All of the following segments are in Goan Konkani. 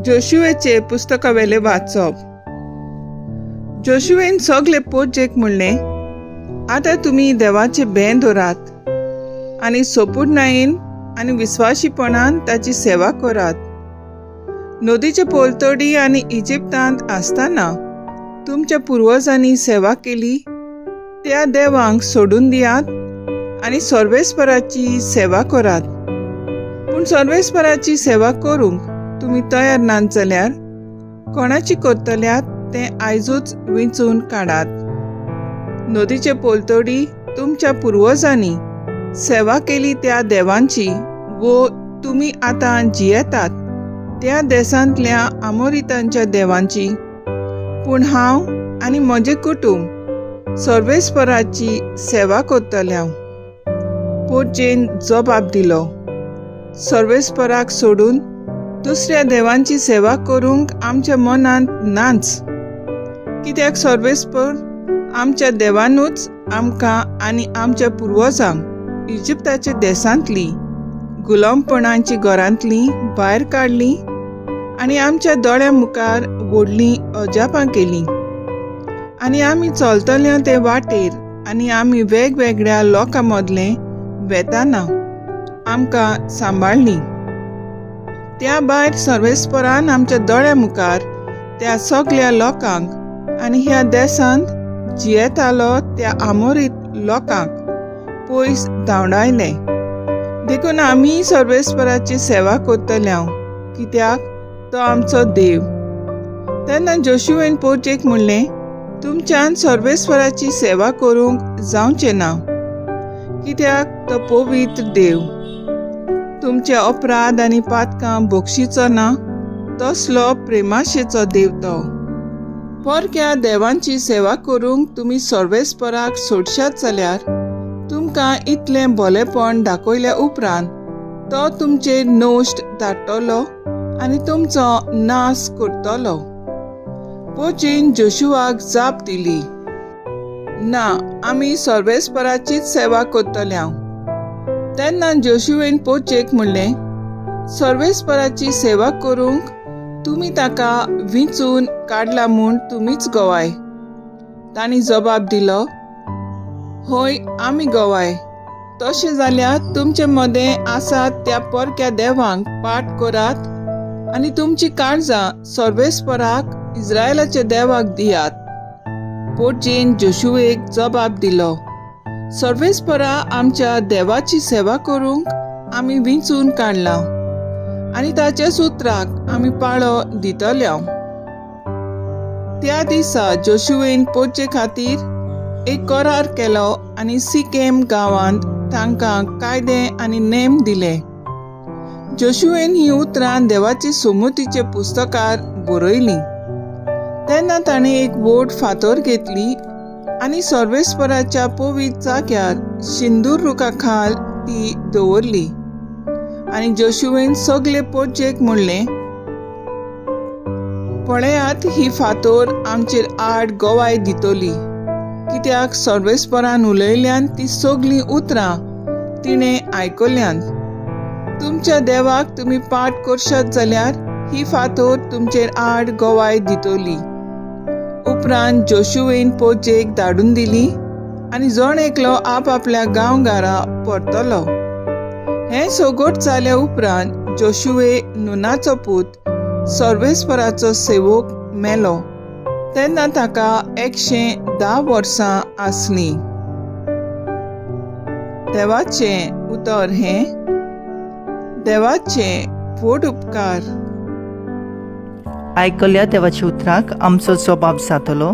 जोशुएचे पुस्तकावेले वाचप. जोशुएन सगळे पोरजेक म्हणलें, आतां तुमी देवाचे भें धरात आनी सोपूर्णायेन आनी विस्वाशीपणान ताची सेवा करात. नदीचे पलतडी आनी इजिप्तांत आसतना तुमच्या पुर्वजांनी सेवा केली त्या देवांक सोडून दियात आनी सर्वेस्पराची सेवा करात. पूण सर्वेस्पराची सेवा करूंक तुमी तयार नात जाल्यार कोणाची करतल्यात तें आयजूच विंचून काडात. नदीचे पलतडी तुमच्या पुर्वजांनी सेवा केली त्या देवांची वो तुमी आतां जियेतात त्या देशांतल्या आमोरितांच्या देवांची. पूण हांव आनी म्हजें कुटुंब सर्वेस्पराची सेवा करतल्या. पोरजेन जबाब दिलो, सर्वेस्पराक सोडून दुसऱ्या देवांची सेवा करूंक आमच्या मनांत नाच. कित्याक सर्वेस्पर आमच्या देवानूच आमकां आनी आमच्या पुर्वजांक इजिप्ताच्या देशांतली गुलामपणाची घरांतली भायर काडली आनी आमच्या दोळ्यां मुखार व्हडलीं अजापां केलीं. आनी आमी चलतले ते वाटेर आनी आमी वेगवेगळ्या लोकां मदले वेताना आमकां सांबाळ्ळीं. त्या भायर सर्वेस्परान आमच्या दोळ्यां मुखार त्या सगळ्या लोकांक आनी ह्या देशांत जियेतालो त्या आमोरीत लोकांक पयस धांवडायले. देखून आमी सर्वेस्पराची सेवा करतले, कित्याक तो आमचो देव. तेन्ना जोशुएन पोरजेक म्हणलें, तुमच्यान सर्वेस्पराची सेवा करूंक जावचें ना, कित्याक तो पवित्र देव. तुमचे अपराध आनी पातकां बक्षीचो ना, तसलो प्रेमाशेचो देव तो. परक्या देवांची सेवा करूंक तुमी सर्वेस्पराक सोडशात जाल्यार तुमकां इतलें भलेपण दाखयल्या उपरांत तो तुमचेर नश्ट धाडटलो आनी तुमचो नाश करतलो. पोरजेन जोशुआक जाप दिली, ना, आमी सर्वेस्पराचीच सेवा करतले. तेन्ना जोशुएन पोरजेक म्हणलें, सर्वेस्पराची सेवा करूंक तुमी ताका विंचून काडला म्हूण तुमीच गवाय. तांणी जबाब दिलो, हय, आमी गवाय. तशें जाल्यार तुमचे मदें आसात त्या परक्या देवांक पाठ करात आनी तुमची काळजां सर्वेस्पराक इस्रायलाच्या देवाक दियात. पोरजेन जोशुएक जबाब दिलो, सर्वेस्परा आमच्या देवाची सेवा करूंक आमी विंचून काडला आनी ताच्या सुत्राक आमी पाळो दितले. त्या दिसा जोशुएन पोरजे खातीर एक करार केलो आनी सिकेम गांवांत तांकां कायदे आनी नेम दिले. जोशुएन ही उतरां देवाची सोमुतीचे पुस्तकार बरयलीं. तेन्ना ताणें एक व्हड फातर घेतली आनी सर्वेस्पराच्या पवित्र जाग्यार सिंदूर रुखा खाल ती दवरली. आनी जोशुएन सगळे पोरजेक म्हणलें, पळयात, ही फातर आमचेर आड गवाय दितली, कित्याक सर्वेस्परान उलयल्यान ती सगळीं उतरां तिणें आयकल्यांत. तुमच्या देवाक तुमी पाठ करशात जाल्यार ही फातर तुमचेर आड गवाय दितली. उपरांत जोशुएन पोरजेक धाडून दिली आनी जण एकलो आपआपल्या गांवघरा परतलो. हें सगट जाल्या उपरांत जोशुए नुनाचो पूत सर्वेस्पराचो सेवक मेलो. तेन्ना ताका 110 वर्सां आसलीं. देवाचें उतर हें. देवाचें व्हड उपकार. आयकल्या देवाच्या उतराक आमचो जबाब जातलो,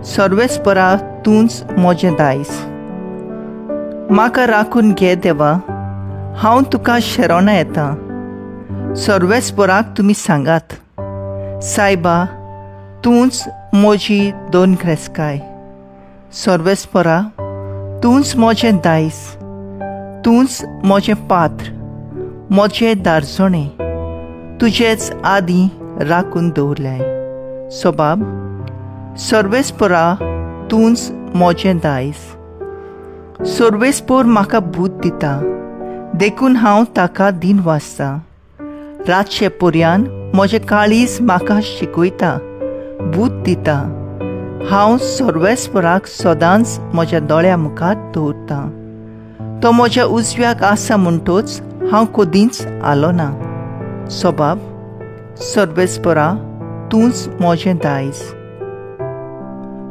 सर्वेस्परा तूंच म्हजें दायज. म्हाका राखून घे देवा, हांव तुका शरणा येता. सर्वेस्पराक तुमी सांगात, सायबा तूंच म्हजी दोन ग्रेसकाय. सर्वेस्परा तूंच म्हजें दायज, तूंच म्हजें पात्र, म्हजें दारजणें, तुजेच आदीं राखून दवरल्याय. सोबाब, सर्वेस्परा तूंच म्हजें दायज. सर्वेस्पर म्हाका बूद दिता, देखून हांव ताका दिन वाचता. रातचे पर्यान म्हजें काळीज म्हाका शिकयता, बूद दिता. हांव सर्वेस्पराक सदांच म्हज्या दोळ्या मुखार दवरतां. तो म्हज्या उजव्याक आसा म्हणटोच हांव कदींच आलो ना. सबाब, सर्वेस्परा तूंच म्हजें दायज.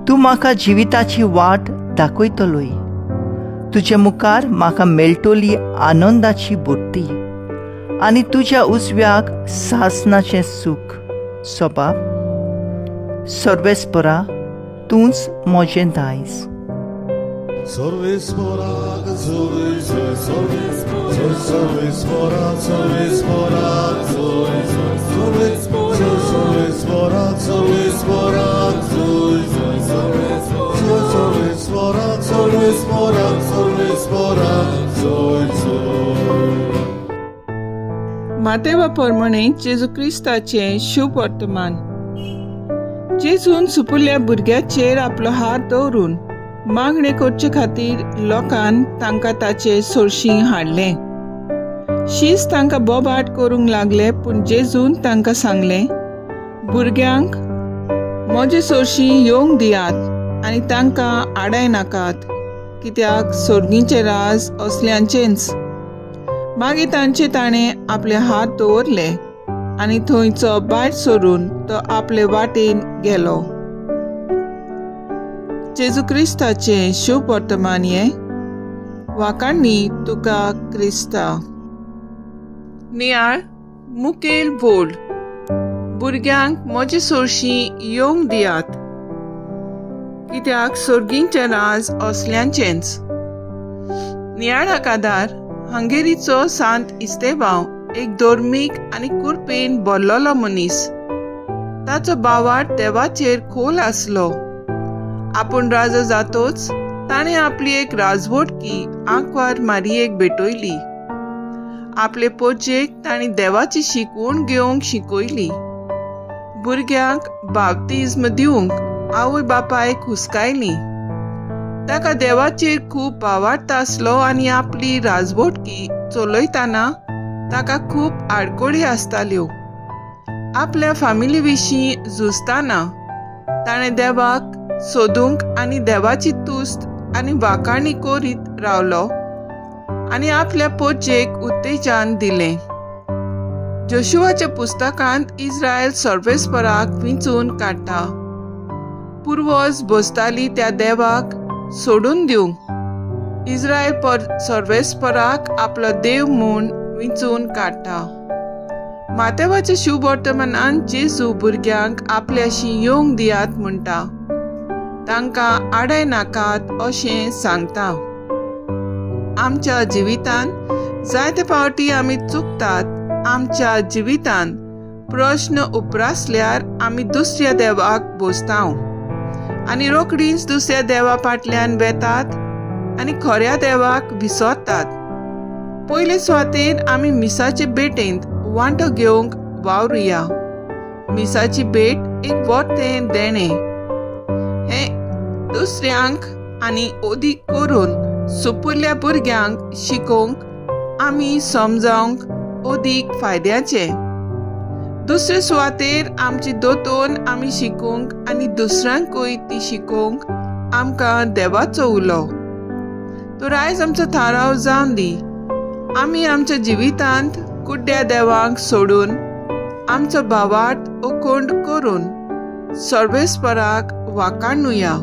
तूं म्हाका जिविताची वाट दाखयतलोय. तुजे मुखार म्हाका मेळटली आनंदाची बुद्धी आनी तुज्या उजव्याक सासनाचें सूख. सबाब, सर्वेस्परा तूंच म्हजें दायज. सर्वेस्पराक जोय जोय, सर्वेस्परा सर्वेस्पराक जोय जोय, सर्वेस्परा सर्वेस्पराक जोय जोय, सर्वेस्परा सर्वेस्पराक सर्वेस्पराक जोय जोय. मातेवा प्रमाणे जेजू क्रिस्ताचें शुभ वर्तमान. जेजून सुपुल्ल्या भुरग्याचेर आपलो हात दवरून मागणें करचे खातीर लोकान तांकां ताचे सोरशीं हाडलें. शीस तांकां बोबाट करूंक लागले, पूण जेजून तांकां सांगलें, भुरग्यांक म्हजे सोरशीं येवंक दियात आनी तांकां आडाय नाकात, कित्याक सोर्गींचें राज असल्यांचेंच. मागीर तांचे ताणें आपले हात दवरले आनी थंयचो भायर सरून तो आपले वाटेन गेलो. जेजू क्रिस्ताचें शुभ वर्तमान हें. वाकांनी तुका क्रिस्ता. नियाळ मुखेल बोल. भुरग्यांक म्हजे सोरशीं येवंक दियात, कित्याक सोर्गींचें राज असल्यांचेंच. नियाळाक आदार हंगेरीचो सांत इस्तेबाव एक धर्मीक आनी कुरपेन भरलेलो मनीस. ताचो बावाट देवाचेर खोल आसलो. आपूण राजा जातोच ताणें आपली एक राजवटकी आंकवार मारियेक भेटयली. आपले पोजेक ताणें देवाची शिकवण घेवंक शिकयली. भुरग्यांक बाप्तिज्म दिवंक आवय बापायक हुस्कायली. ताका देवाचेर खूब भावार्थ आसलो आनी आपली राजवटकी चलयतना ताका खूब आडखळी आसताल्यो. आपल्या फामिली विशीं झुजतना ताणें देवाक सोदूंक आनी देवाची तुस्त आनी वाखाणी करीत रावलो आनी आपल्या पोजेक उत्तेजन दिलें. जोशुआच्या पुस्तकांत इस्रायल सर्वेस्पराक विंचून काडटा. पुर्वज बसताली त्या देवाक सोडून दिवंक इस्रायल सर्वेस्पराक आपलो देव म्हूण विंचून काडटा. मातेवाच्या शुभ वर्तमानान जेजू भुरग्यांक आपल्याशी येवंक दियात म्हणटा, तांकां आडाय नाकात अशें सांगता. आमच्या जिवितांत जायते फावटी आमी चुकतात. आमच्या जिवितांत प्रश्न उप्रासल्यार आमी दुसऱ्या देवाक बोसता आनी रोखडीच दुसऱ्या देवा फाटल्यान वेतात आनी खऱ्या देवाक विसरतात. पयले सुवातेर आमी मिसाचे भेटेंत वांटो घेवंक वावरुया. मिसाची भेट एक वर्तें देणें हें दुसऱ्यांक आनी अदीक करून सुपुल्ल्या भुरग्यांक शिकोवंक आमी समजावंक अदीक फायद्याचें. दुसरे सुवातेर आमची दोतोन आमी शिकूंक आनी दुसऱ्यांकूय ती शिकोवंक आमकां देवाचो उलो. तर आयज आमचो थाराव जावन दी, आमी आमच्या जिवितांत कुड्ड्या देवांक सोडून आमचो भावार्थ अखंड करून सर्वेस्पराक वाखाणुया.